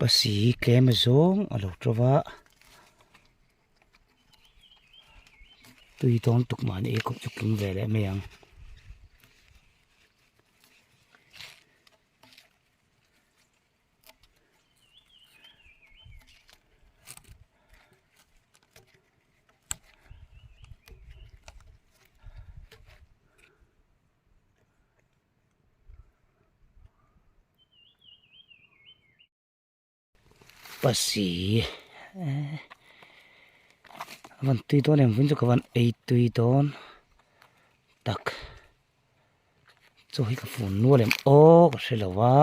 Pasi tlem a zawng a lo to va tui dawn tuk mahni ei kawp chu kim ve leh mai ang. Pasi a van tui dawn em vun chu ka van ei tui dawn tak chaw hi ka fun nual em aw ka hre lo a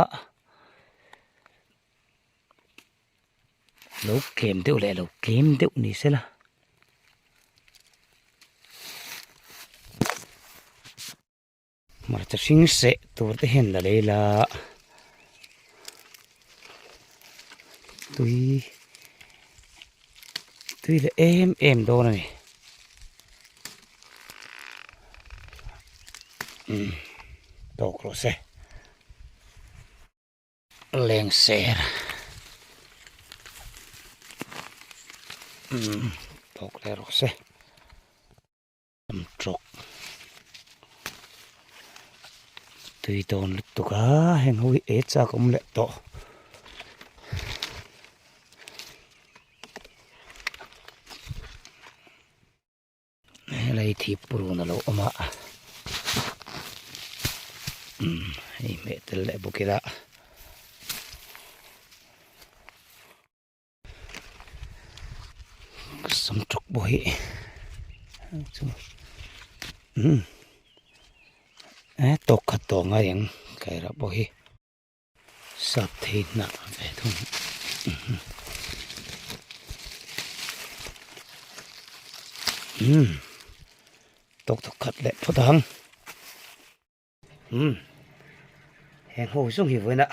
lo tlem deuh leh lo tlem deuh ni sela. Hmarcha hring seh tur te hian la lei la tui tui leh em em dawn a ni umm tawk rawh se lengser umm tawk leh rawh se. Truck tui dawn lutuk a heng ho hi e chak awm leh tawh. Helai thi purun a lo awm a umm hei hmeh tel leh bawk ila. Sam tawk pawh hi chu umm e tawk khat tawh ngai ang kairah pawh hi sap thei hnah ve thung umm tawk thawk khat leh phawt ang. Umm heng ho zawng hi vawiin a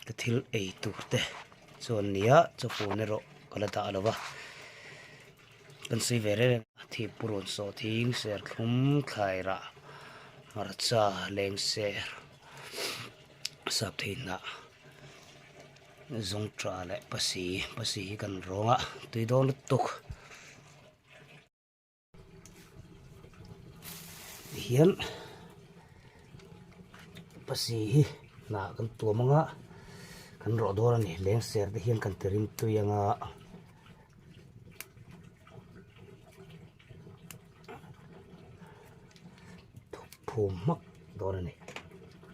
ka thil ei tur te chuan nia chawfun erawh ka la dah lo va kan sawi ve reng a thip purun sawh thing serthlum thlai rah hmarcha lengser sap thei hnah zawngṭah leh pasi pasi hi kan rawng a tui dawn lutuk. Tihian pasi hi hnah kan tuam anga kan rawh dawn a ni leng ser te hian kan ti rim tui anga phum hmak dawn a ni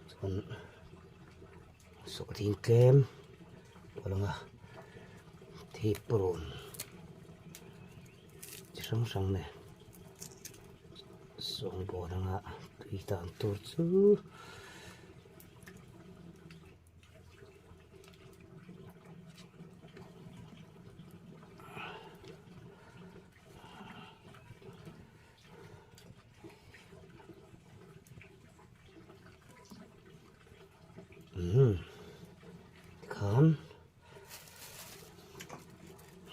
chuan sawhthing tlem pawlh anga thip purun. Chi hrang hrang nen sawngbawl anga tui dan tur chu umm tikhan.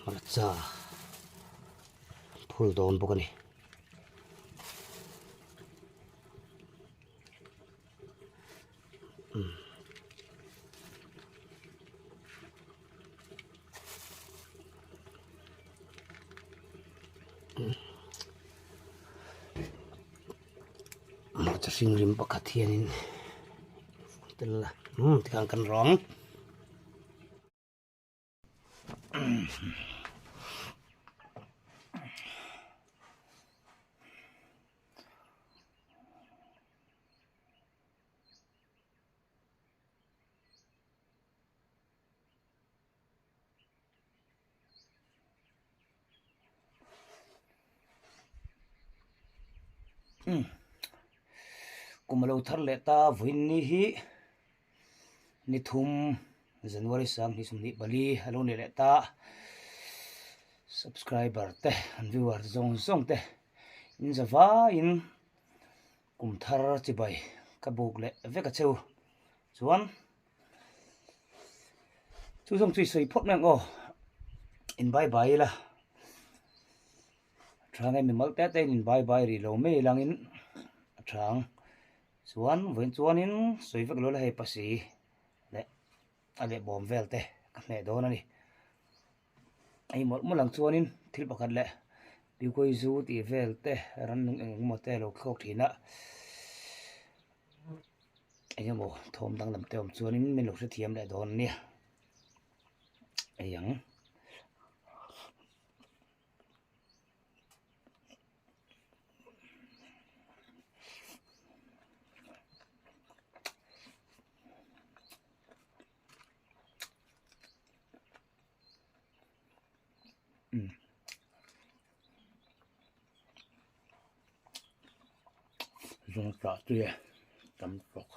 Hmarcha phul dawn bawk a ni. Hmarcha hring rim pakhat hianin tel a umm tikhan kan rawng. Kum a lo thar leh ta vawiin ni hi. Ni thum January sang 24 a lo ni leh ta subscriber te an viewer zawng zawng te in za vaiin kum thar chibai ka buk leh vek a cheu chuan chu zawng chu i sawi phawt mai ang aw in bye bye ila a tha nge mimal te te in in bye bye rih lo mai langin a tha ang. Chuan vawiin chuanin sawi vek lo la hei pasi leh a leh bawm vel te ka hmeh dawn a ni. Hei mawlh mawlh ang chuanin thil pakhat leh Piukawi zu tih vel te rannung eng eng emaw te a lo thlawk thin a, eng emaw thawm danglam te awm chuanin min lo hrethiam leh dawn a nia. Ei ang. Zawng tah tui a tam tawk.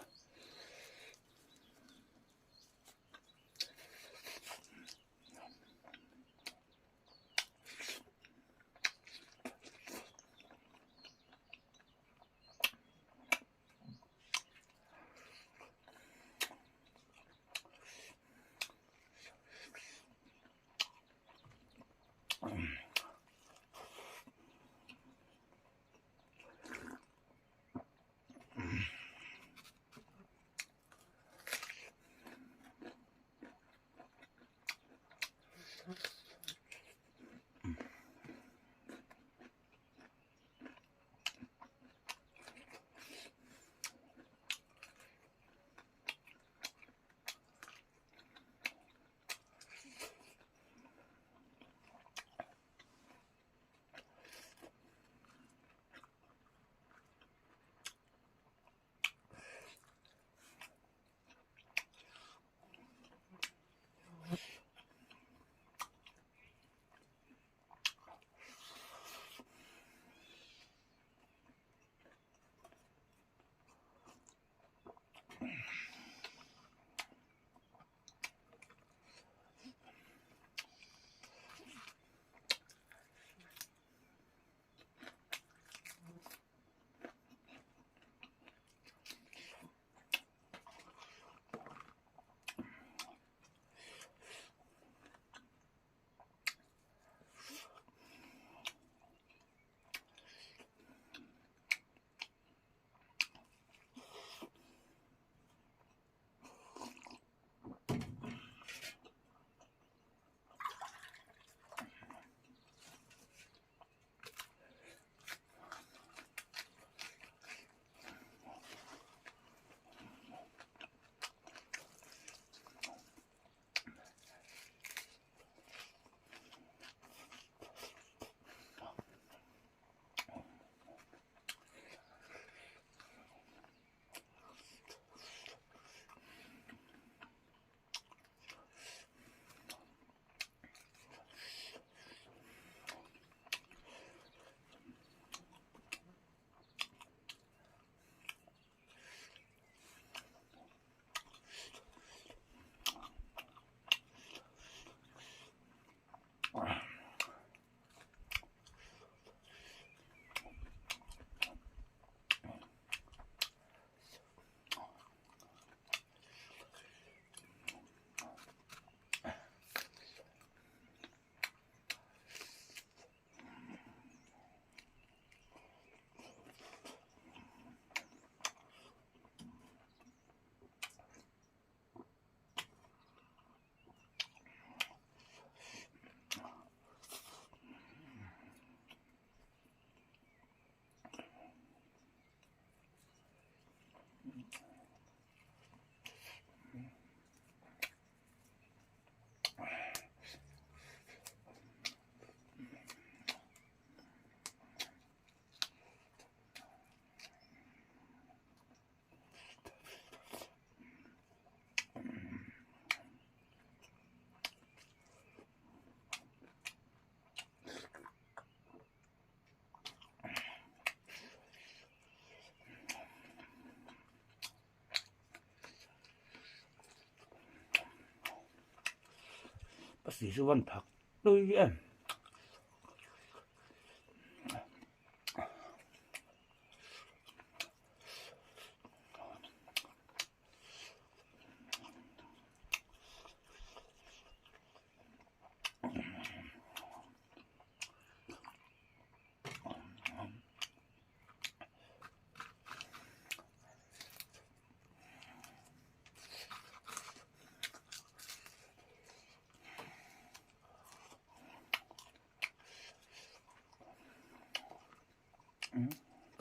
Pasi chu van phak tui em.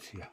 Chhia.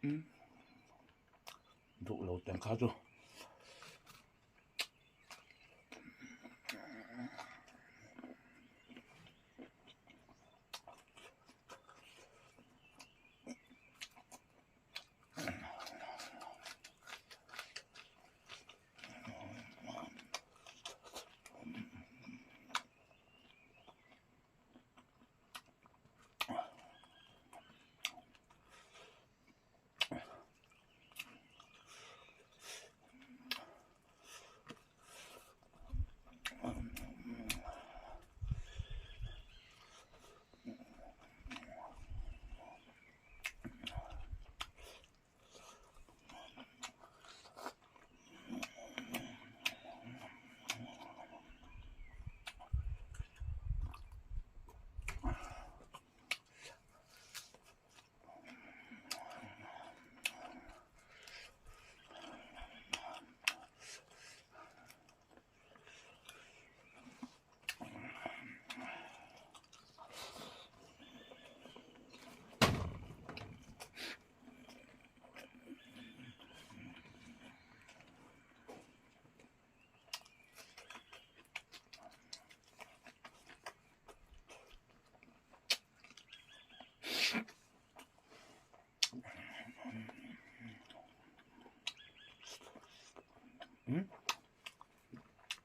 Duh lo teng kha chu.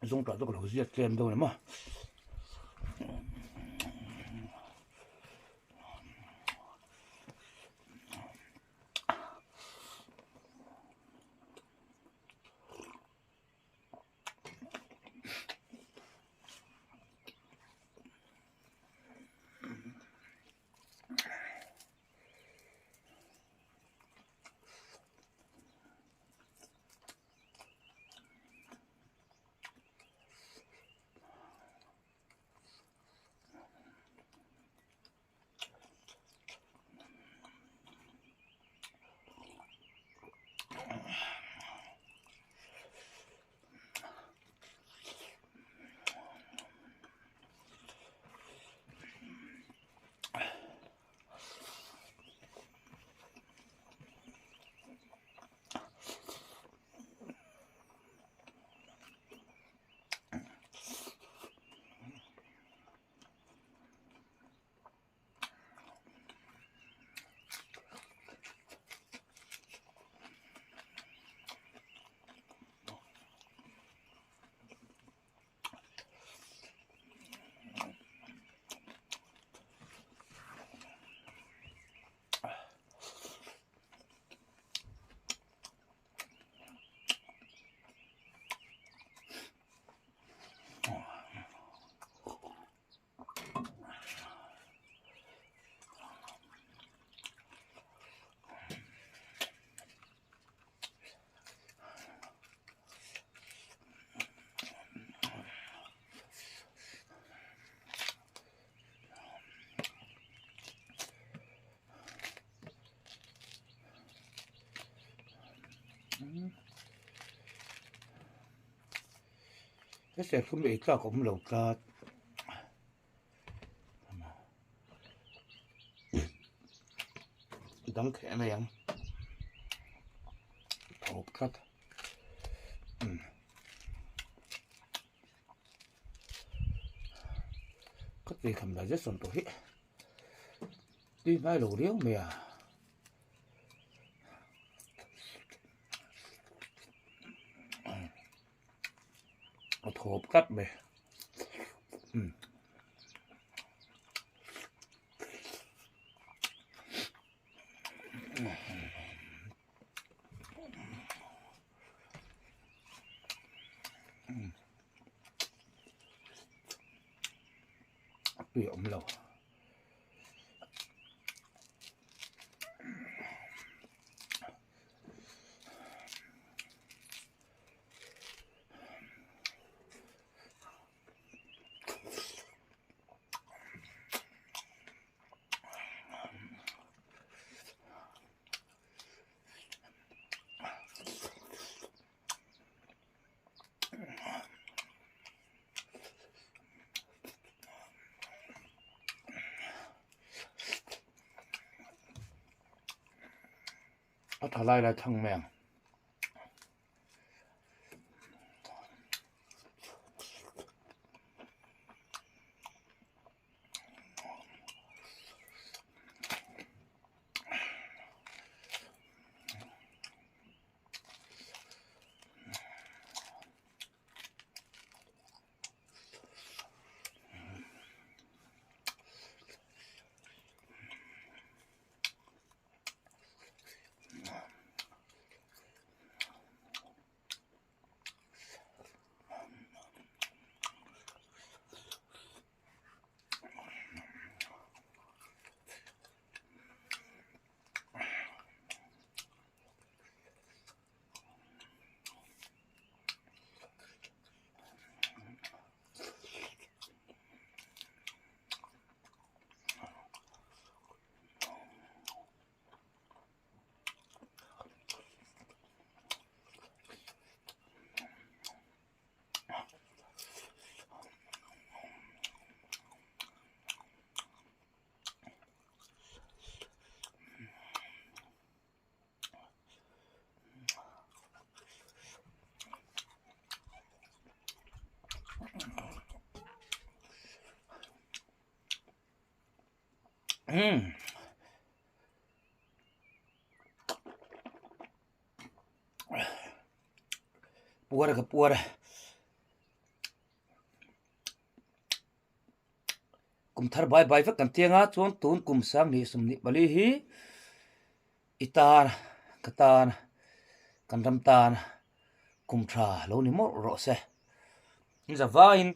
Zawng tah chu ka lo ziak tlem dawn em a. He serthlum ei tlak a awm lo tlat. Dang kheh mai ang thawp tlat. Ka tui kham digestion tawh hi tui hnai lo riau mai a. A thawp tlat mai. Tui a awm lo. A tha lai lai thlang mai ang. Umm. Puar ka puar a. Kum thar bai bai vek kan tiang a chuan tun kum sang hnih sawmhnih pali hi i tan ka tan kan ram tan kum tha lo ni mawlh rawh se. Ni zavaiin.